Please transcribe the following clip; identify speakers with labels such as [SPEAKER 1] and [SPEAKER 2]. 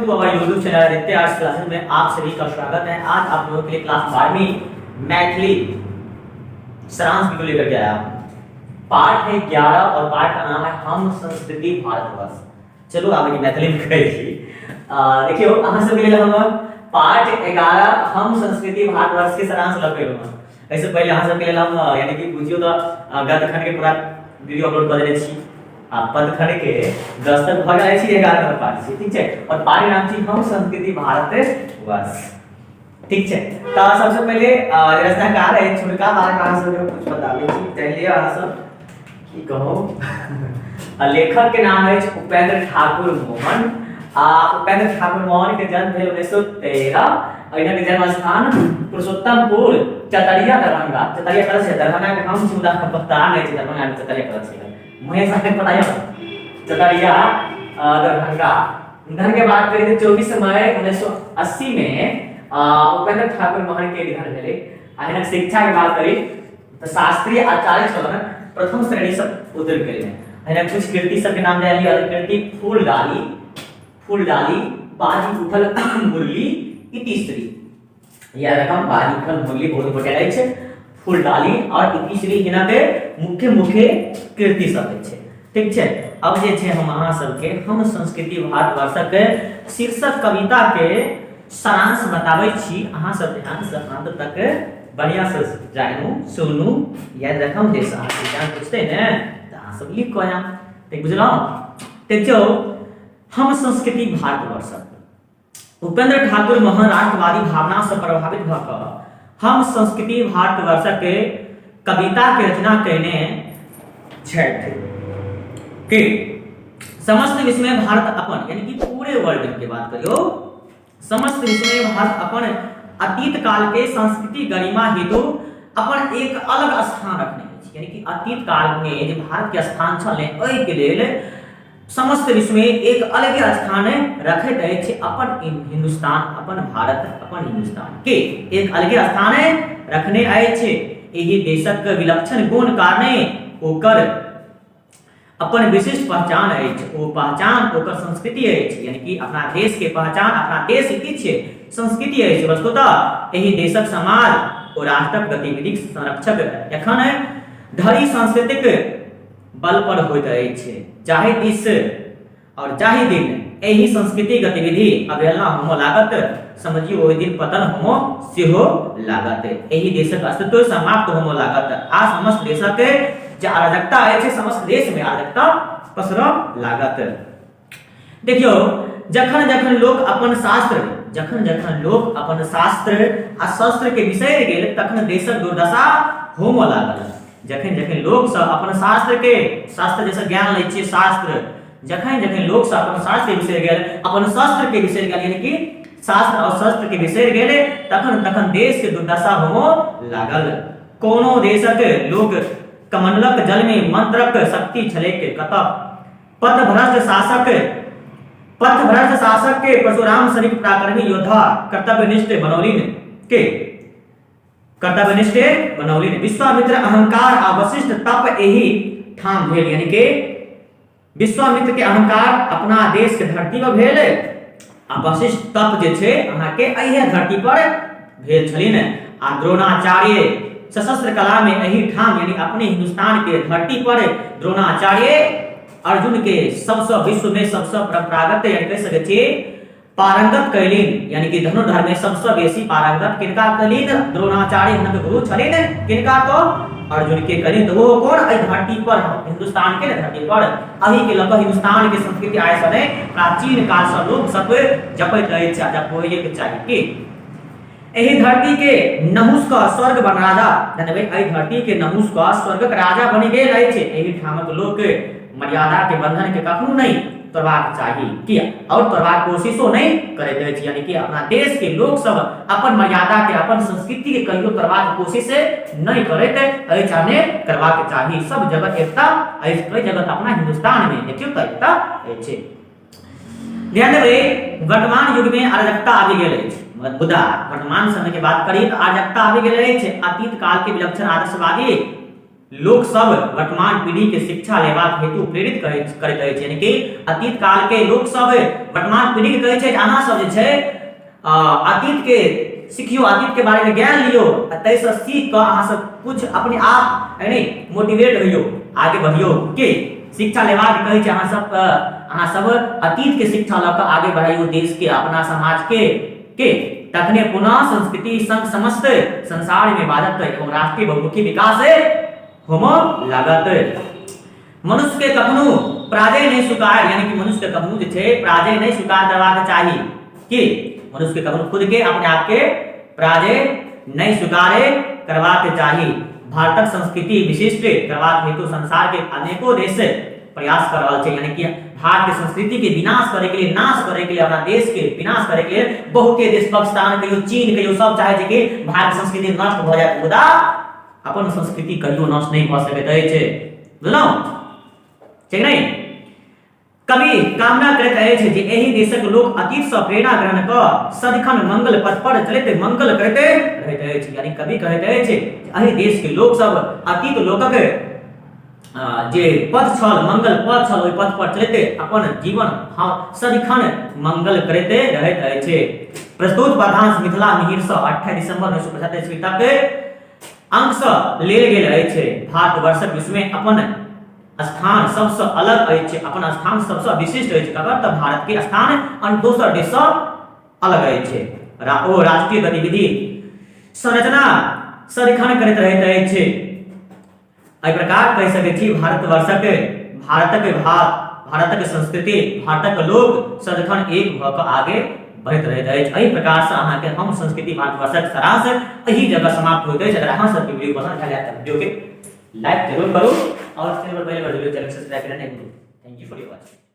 [SPEAKER 1] To our YouTube channel Aditya arts classes में आप सभी का स्वागत है। आज आप लोगों के लिए क्लास 12वीं मैथिली सारांश वीडियो लेकर के आया हूँ। पाठ है 11 और पाठ का नाम है हम संस्कृति भारतवर्ष। चलो आब मैथिली में कहै छी। देखियौ, अहाँ सबके लेल हम पाठ 11 हम संस्कृति भारतवर्ष के सारांश लऽ के एलहुँ हँ। एहिसँ पहिले अहाँ सबके लेल हम यानी कि बुझियौ तऽ गद्य खंड के पूरा वीडियो अपलोड कऽ देने छी आ पदखंड के 10 तक भऽ गेल छी, 11 नंबर पाठ छी, ठीक छै। और पाठ के नाम छी हम संस्कृति भारत वर्ष, ठीक छै। तऽ सबसे पहिले जे रचनाकार अछि हुनका बारे में अहाँ सबके कुछ बताबै छी, जानि लिअ अहाँ सब की कहू। लेखक के नाम अछि उपेंद्र ठाकुर मोहन। आ उपेंद्र ठाकुर मोहन के जन्म भेल 1913। हिनक जन्म स्थान पुरुषोत्तमपुर, चतरिया, दरभंगा। चतरिया कतऽ छै? दरभंगा के हम छी, मुदा पता नहि छै दरभंगा के चतरिया कतऽ छै। महेश अहाँके पता यऽ? चतरिया, दरभंगा। निधन के बात करी तऽ 24 मई 1980 में उपेंद्र ठाकुर मोहन के निधन भेलै। आ हिनक शिक्षा के बात करी तऽ शास्त्रीय आचार्य छलन, प्रथम श्रेणी से उत्तीर्ण कयलनि। हिनक कुछ कृति सबके नाम जानि लिअ। कृति फूल डाली, फूल डाली, बाजी उठल मुरली, इतिश्री। याद रखम, बाजी उठल मुरली बहुत इम्पोर्टेंट अछि। फूल डाली और इतिश्री हिनक मुख्य मुख्य कृति सब अछि, ठीक छै। अब जे छै हम अहाँ सबके हम संस्कृति भारतवर्षक शीर्षक कविता के सारांश बताबै छी। अहाँ सब ध्यान से अंत तक बढ़िया से जानू सुनू, याद रखम। जे अहाँ के एग्जाम पूछते ने तऽ अहाँ सब लिख कऽ आयब, ठीक? बुझलहुँ? देखियौ, हम संस्कृति भारतवर्षक उपेंद्र ठाकुर मोहन राष्ट्रवादी भावना से प्रभावित भऽ कऽ हम संस्कृति भारतवर्षक कविता के रचना कयने छथि कि समस्त विश्व में भारत अपन, यानी कि पूरे वर्ल्ड के बात करियो, समस्त विश्व में भारत अपन अतीत काल के संस्कृति गरिमा हेतु अपन एक अलग स्थान रखने अछि। यानी कि अतीत काल में जे भारत के स्थान छल ने, ओहि के लेल समस्त विश्व में एक अलगे स्थान रखैत अछि अपन हिंदुस्तान, अपन भारत, अपन हिंदुस्तान के एक अलगे स्थान रखने अछि। एहि देशक विलक्षण गुण कारणे ओकर अपन विशिष्ट पहचान अछि। ओ पहचान ओकर संस्कृति अछि। यानी कि अपना देश के पहचान अपना देश की छियै? संस्कृति अछि। वस्तुतः एहि देशक समाज ओ राष्ट्रक गतिविधिक संरक्षक एखन धरि सांस्कृतिक बल पर होइत अछि। जाहि दिस और जाहि दिन एहि संस्कृति गतिविधि अवहेलना होमऽ लागत, समझियो ओहि दिन पतन होमऽ सेहो लागत। एहि देशक अस्तित्व समाप्त होमऽ लागत आ समस्त देशक जे अराजकता अछि, समस्त देश में अराजकता पसरऽ लागत। देखियौ, जखन जखन लोक अपन शास्त्र, जखन जखन लोक अपन शास्त्र आ शस्त्र के बिसरि गेल, तखन देशक दुर्दशा होमऽ लागल। जखन जखन लोक सब अपन शास्त्र के, शास्त्र जैसे ज्ञान लै छियै शास्त्र, जखन जखन लोक सब अपन शास्त्र के बिसरि गेल, अपन शस्त्र के बिसरि गेल, यानी कि शास्त्र और शस्त्र के बिसरि गेल, तखन तखन देश के दुर्दशा होमऽ लागल। कोनो देशक लोक कमंडलक जल में मंत्रक शक्ति छलैक कतऽ? पथभ्रष्ट शासक, पथभ्रष्ट शासक के परशुराम सनिक पराक्रमी योद्धा कर्तव्यनिष्ठ बनौलिन के कर्तव्यनिष्ठ बनौलिन। विश्वामित्र अहंकार आ वशिष्ठ तप एहि ठाम भेल। यानी कि विश्वामित्र के अहंकार अपना देश के धरती पर भेल आ वशिष्ठ तप जे छै अहाँके एहि धरती पर भेल छलिन। आ द्रोणाचार्य सशस्त्र कला में एहि ठाम, यानी अपने हिंदुस्तान के धरती पर द्रोणाचार्य अर्जुन के सबसँ विश्व में सबसँ परंपरागत, यानी कहि सकै छी पारंगत कैलिन। यानी कि धनुर्धर में सबसँ बेसी पारंगत किनका कैलिन? द्रोणाचार्य हुनक गुरु छलिन। किनका? तो अर्जुन के कैलिन। तो वो कौन? एहि धरती पर, हिंदुस्तान के धरती पर। अही के लऽ कऽ हिंदुस्तान के संस्कृति आइ सँ नहि, प्राचीन काल सँ लोक सब जपैत अछि आ जपैके चाही। कि एहि धरती के नहुस का स्वर्ग बन राजा धन्यवाद, एहि धरती के नहुस का स्वर्गक राजा बनि गेल अछि। एहि ठामक लोक मर्यादा के बंधन के कखनो नहि तोड़बाक चाही किया और तोड़बाक कोशिशो नहि करैत अछि। यानी कि अपना देश के लोक सब अपन मर्यादा के, अपन संस्कृति के कहियो तोड़बाक कोशिश नहि करैत अछि आ नहि करबाक चाही। सब जगह एकता अछि, कई जगह अपना हिंदुस्तान में देखियौ तऽ एकता अछि। ध्यान देबै, वर्तमान युग में अराजकता आबि गेल अछि। मुदा वर्तमान समय के बात करी तऽ अराजकता आबि गेल अछि। अतीत काल के विलक्षण आदर्शवादी लोक सब वर्तमान पीढ़ी के शिक्षा लेबाक हेतु प्रेरित करैत अछि। यानी कि अतीत काल के लोक सब वर्तमान पीढ़ी के कहै छै अहाँ सब जे छै अतीत के सिखियो, अतीत के बारे में ज्ञान लियो, आ ताहिसँ सीख कऽ अहाँ सब कुछ अपने आप यानी मोटिवेट होइयो, आगे बढ़ियो के शिक्षा लेबाक कहै छै। अहाँ सब अतीत के शिक्षा लऽ कऽ आगे बढ़ाइयो देश के, अपना समाज के, तखने पुनः संस्कृति संग समस्त संसार में बाजत एवं राष्ट्रीय बहुमुखी विकास होमऽ लागत। मनुष्य के कखनो पराजय नहि स्वीकार, यानी कि मनुष्य के कखनो जे छै पराजय नहि स्वीकार करबाक चाही। कि मनुष्य के कखनो खुद के अपने आप के पराजय नहि स्वीकार करबाक चाही। भारतक संस्कृति विशिष्ट करबाक हेतु संसार के अनेको देश प्रयास कर रहल छै। यानी कि भारत के संस्कृति के विनाश करे के लिए, नाश करे के लिए, अपना देश के विनाश करे के लिए बहुते देश, पाकिस्तान कहियो, चीन कहियो, सब चाहे छै कि भारत संस्कृति नष्ट भऽ जाए, मुदा अपन संस्कृति कहियो नष्ट नहि भऽ सकैत अछि। बुझलहुँ ठीक नहि? कवि कामना करैत अछि जे एहि देशक लोक अतीतसँ प्रेरणा ग्रहण कऽ सदिखन मंगल पथ पर चलैत मंगल करैत रहैत अछि। यानी कवि कहैत अछि जे एहि देशके लोकसभ अतीत लोकक जे पथ छल, मंगल पथ छल, ओहि पथ पर चलैत अपन जीवन सदिखन मंगल करैत रहैत अछि। प्रस्तुत पद्यांश मिथिला मिहिरसँ 28 दिसंबर 1975 ईस्वी तक अंकसँ लेल गेल अछि। भारतवर्षक विश्वमे अपन स्थान सबसँ अलग अछि, अपन स्थान सबसँ विशिष्ट अछि। ककर? तऽ भारत के स्थान अन्य दोसर देशसँ अलग अछि। ओ राष्ट्रीय गतिविधि संरचना सदिखन करैत रहैत अछि। एहि प्रकार कहि सकैत छी भारतवर्षक, भारतक भारतक संस्कृति, भारतक लोक सदिखन एक भऽ कऽ आगे बढ़ैत रहैत अछि। एहि प्रकारसँ अहाँके हम संस्कृति भारतवर्षक सारांश एहि जगह समाप्त होइत अछि। अगर अहाँ सबके वीडियो पसंद आयल तऽ वीडियोके लाइक जरूर करू और चैनल पर पहली बार जरूर चैनल सब्सक्राइब करना नहीं भूलू। Thank you for your watching.